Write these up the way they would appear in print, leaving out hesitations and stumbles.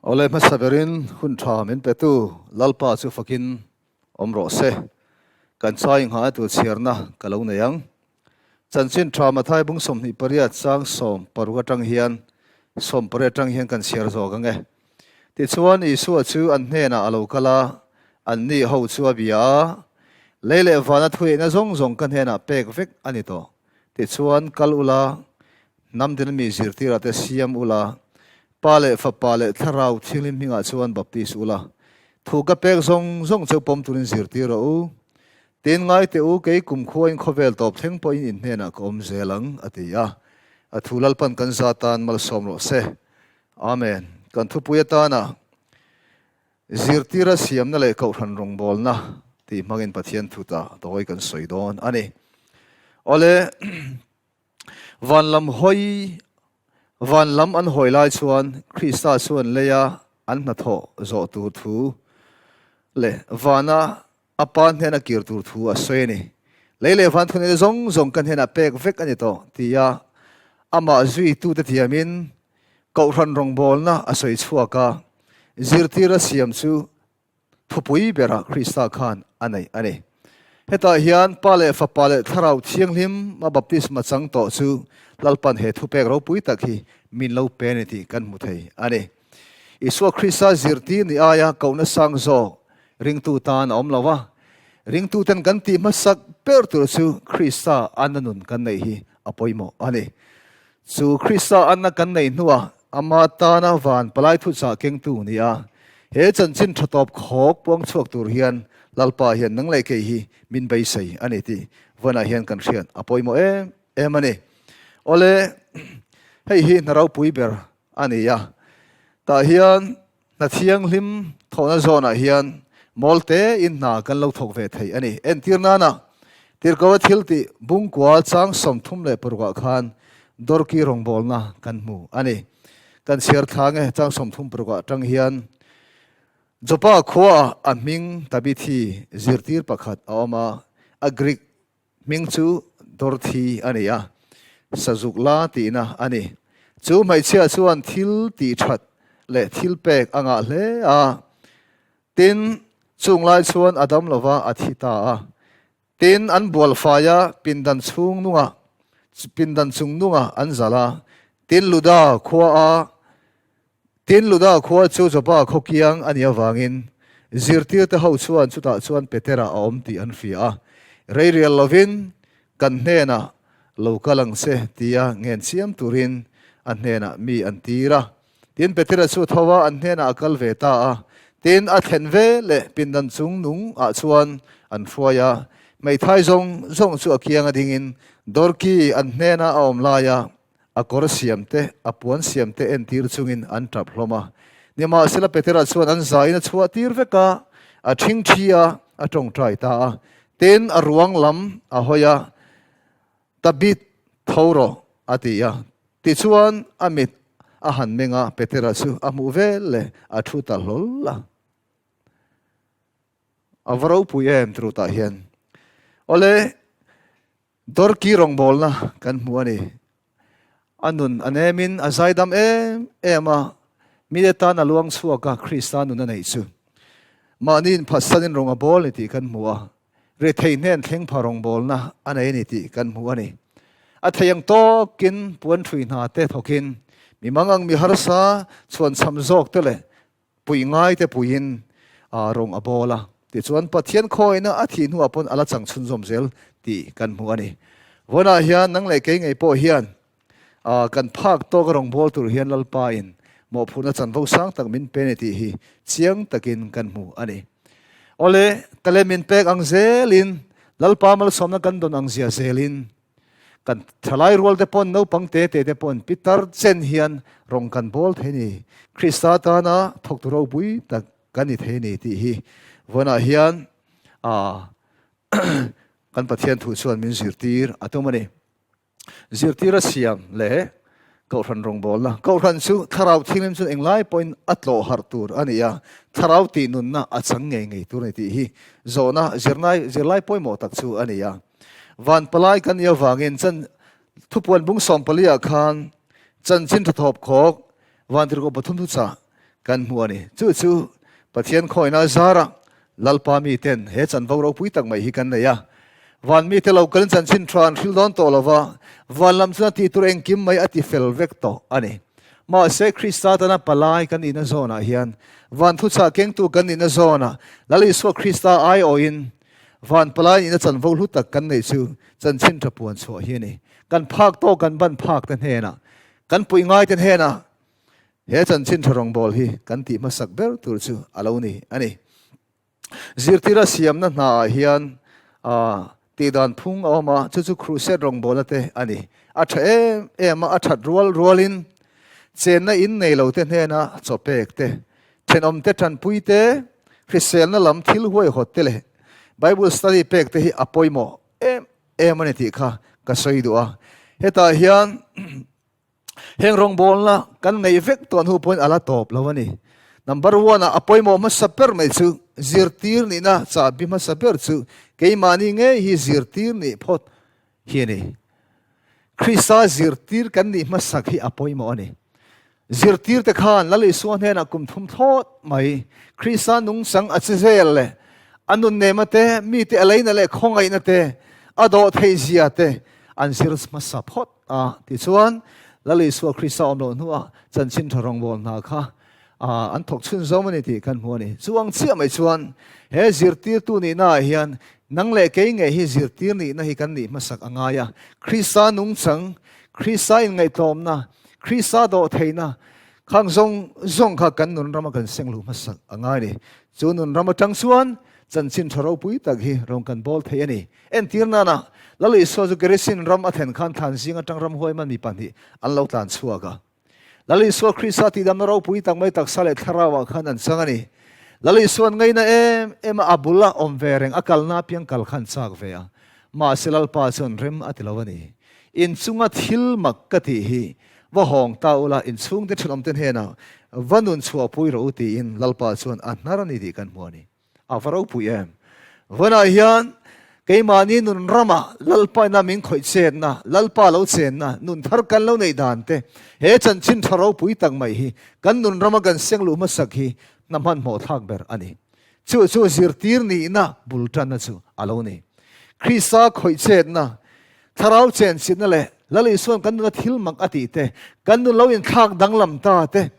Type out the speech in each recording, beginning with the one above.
Awle hmasa berin hun tha min petu Lalpa chu fakin awm rawh se. Kan chai nghah tur chhiarna ka lo nei ang. Chanchin tha Mathai bung 28 chang 16 atang hian 18 atang hian kan chhiar zawk ang e. Tichuan Isua chu an hnenah a lo kal a, anni ho chu a bia a, Lei leh vana thueihna zawng zawng ka hnenah pek vek a ni tawh. Tichuan kal ula, hnam din mi zirtirah te siam ula, Pa leh Fapa leh Thlarau Thianghlim hmingah chuan baptis ula, thu ka pek zawng zawng cheu pawm turin zirtir rawh u. Tin, ngai teh u, kei kumkhuain khawvel tawp thleng pawhin in hnenah ka awm zel ang, a ti a. A thu Lalpan kan za tan malsawm rawh se. Amen. Kan thupui atana zirtira siamna leh kohhran rawngbawlna tih hmangin Pathian thu ta tawi kan sawi dawn a ni. Awle. Van lam hawi, Van lam an hawi lai chuan Krista chuan leia an hnathawh zawh tur thu leh vana a Pa hnena kir tur thu a sawi a ni. Lei leh van thuneihna zawng zawng ka hnenah pek vek a ni tawh tia amah zuitute thiamin kohhran rawngbawlna a sawi chhuak a, zirtir a siam chu Thupui berah Krista khan a neih a ni. Hetah hian Pa leh Fapa leh Thlarau Thianghlim a baptisma chang tawh chu Lalpan he thupek ropui tak hi min lo pe a ni tih kan hmu thei a ni. Isua Krista zirtir ni aia kohna sang zawk ringtu tan a awm lo a, ringtuten kan tih hmasak ber tur chu Krista anna nun kan neih hi a pawimawh a ni. Chu Krista anna kan neih hnuah ama tana van palai thuchah kengtu ni a, he chanchin tha tawp khawk puang chhuak tur hian Lalpa hian nang leh kei hi min beisei a ni tih vawnah hian kan hriat a pawimawh em em a ni. Awle, hei hi hna ropui ber a ni a, tah hian hna thianghlim thawhna zawnah hian mawl tein hna kan lo thawk ve thei a ni. Entir nana Tirhkoa thil tih bungkua chang 36ah khan Dorki rawngbawlna kan hmu a ni. Kan chhiar thla nge chang 36ah tang hian Joppa khuaah a hming Tabithi zirtir pakhat a awm a, a Greek hming chu Dorthi a ni a, sazuk la tihna a ni. Chu hmeichhia chuan thil tih that leh thil pek a ngah hle a. Tin, chung lai chuan a dam lova a thi ta a. Tin, an bual fai a, pindan chhung nungah, pindan chung nungah an zalh a. Tin, Luda khua a, tin, Luda khua chu Jopa khaw kiang a nih avangin zirtirte ho chuan chutah chuan Petera a awm tih an hria a. Rei rial lovin kan hnenah lo kal ang che tia ngen chiam turin a hnenah mi an tir a. Tin, Petera chu tho a, an hnenah a kal ve ta a. Tin, a thlen ve leh pindan chung nung ah chuan an hruai a. Hmeithai zawng zawng chu a kiang a dingin Dorki an hnena a awm laia a kawr siam te, a puan siam te entir chungin an tap hlawm a. Nimahsela Petera chuan an zaiin a chhuah tir vek a, a thingthi a, a tawngtai ta a. Tin, a ruang lam a hawi a, Tabit, tho rawh, a ti a. Tichuan, a mit a han meng a, Petera chu a hmuh vel leh a thu ta hlawl a. A va ropui em tirutah hian. Awle, Dorki rawngbawlna kan hmu a ni. A nun a nemin a zaidam em em a, mite tan a luang chhuak a, Krista nun a neih chu. Mahni inphatsanin rawng a bawl ni tih kan hmu a. Rethei hnen thleng pha rawngbawlna a nei a ni tih kan hmu a ni. A thei ang tawkin puan hrui hna te thawkin mi mangang mi harsa chhuanchham zawk te leh puih ngai te puiin rawng a bawl a. Tichuan Pathian khawina a thih hnuah pawn a la chang chhunzawm zel tih kan hmu a ni. Vawiinah hian nang leh kei ngei pawh hian kan phak tawk a rawngbâwl tur hian Lalpa in mawhphurhna chanvo sang tak min pe a ni tih hi chiang takin kan hmu a ni. Awle, ka leh min pek ang zelin, Lalpa malsawmna kan dawn ang zia zelin, kan thalai rual te pawn, naupang te te te pawn pitar chen hian rawng kan bawl thei ni. Krista tana thawktu ropui tak kan ni thei ni tih hi vawiinah hian kan Pathian thu chuan min zirtir a tum a ni. Zirtir a siam leh Kohhran rawngbawlna. Kohhran chu Thlarau Thianghlim chuan englai pawhin a tlawh harh tur a ni a, Thlarau tih nunna a chang ngei ngei tur a ni tih hi zawhna zirnai zirlai pawimawh tak chu a ni a. Van palai kan nih avangin chan thupuan bung 14 ah khan chanchin tha thawp khawk Vantirhkoh pathum thuchah. kan hmu a ni. Chu chu Pathian khawina zarah Lalpa miten he chanvo ropui tak mai hi kan nei a. Van mite lo kalin chanchin tha an hril dawn tawh lo va, van lam chuan a tih tur engkim mai a ti fel vek tawh a ni. Mahse, Krista tana palai kan nihna zawnah hian, van thuchah kengtu kan nihna zawnah Lal Isua Krista aiawhin van palai nihna chanvo hlu tak kan neih chu chanchin tha puan chhuah hi a ni. Kan phak tawk kan ban phak te hnenah, kan puih ngai te hnenah He chanchin tha rawngbâwl hi kan tih hmasak ber tur chu a lo ni a ni. Zirtira siamna hnaah hian tihdan phung a awm a, chu chu crusade rawngbâwlna te a ni. A tha em em a, a that rual rualin chenna in nei lo te hnena chaw pek te, thenawmte tanpui te, hriselna lam thil huaihawt te leh Bible study pek te hi a pawimawh em em a ni tih kha ka sawi duh a. Hetah hian Heng rawngbawlna kan neih vek tawh hnu pawhin a la tawp lo a ni. Number one ah a pawimawh hmasa ber mai chu zirtir nihna chahbi hmasa ber chu keimahni ngei hi zirtir nih phawt hi a ni. Krista zirtir kan nih hmasak hi a pawimawh a ni. Zirtirte khan Lal Isua hnenah kum thum thlawt mai Krista nungchang a che zel leh a nunnema te, mite a leina leh khawngaihna te, a dawh theihzia te an zir hmasa phawt. A, tichuan, Lal Isua Krista awm loh hnuah chanchin tha rawngbâwl hna kha an thawk chhun zawm a ni tih kan hmu a ni. Chu ang chiah mai chuan he zirtîrtu nihnaah hian nang leh kei ngei hi zirtîr nihna hi kan nih hmasak a ngai a. Krista nungchang, Krista inngaihtlâwmna, Krista dawhtheihna khang zawng zawng kha kan nun rama kan seng luh hmasak a ngai a ni. Chu nun ram aṭang chuan chanchin tha ropui tak hi rawn kan bâwl thei a ni. Entir nana, Lal Isua chu Gerizim ram a thlen khan thlan zing atang ramhuai man mi pahnih an lo tlan chhuak a. Lal Isua Krista tihdamna ropui tak mai taksa leh thlarauah khan an chang a ni. Lal Isua'n ngaina em em a, a bul a awm ve reng, a kalna apiang kal khan chak ve a. Mahse Lalpa chuan rem a ti lo a ni. Inchunga thil mak ka tih hi va hawng ta ula, inchhungte thenawmte hnenah va nun chhuahpui rawh u tiin Lalpa chuan a hnar a ni tih kan hmu a ni. A va ropui em! Vawiinah hian keimahni nun ramah Lalpaina min khawih chenna, Lalpa lo chenna, nun thar kan lo neih dan te, he chanchin tha ropui tak mai hi kan nun rama kan seng luh hmasak hi hna hmanhmawh thlak ber a ni. Chu chu zirtir nihna bul tanna chu a lo ni. Krista khawih chetna, Thlarau chenchitna leh Lal Isua'n kan nuna thil mak a tih te, kan nun lo inthlak danglam ta te,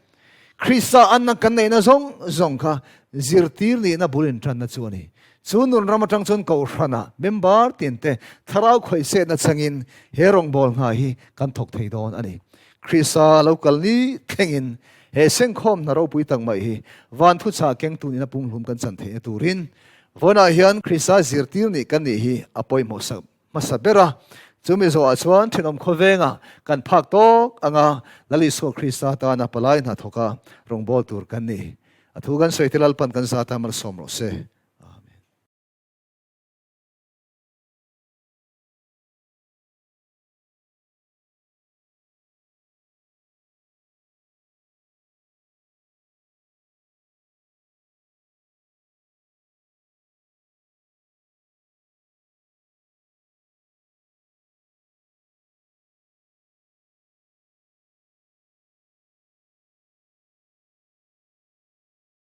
Krista anna kan neihna zawng zawng kha zirtir nihna bul intanna chu a ni. Chu nun ram atang chuan Kohhrana member tinte thlarau khawihsetna changin he rawngbâwl hna hi kan thawk thei dawn a ni. Krista lo kal ni thlengin he sengkhawm hna ropui tak mai hi van thuchah kengtu nihna pumhlum kan chan theihna turin vawiinah hian Krista zirtir nih kan nih hi a pawimawh sak Hmasa ber a, chumi zawhah chuan thenawm khawvenga kan phak tawk anga Lal Isua Krista tana palai hna thawka rawngbâwl tur kan ni. A thu kan sawi te Lalpan kan zata malsawm rawh se.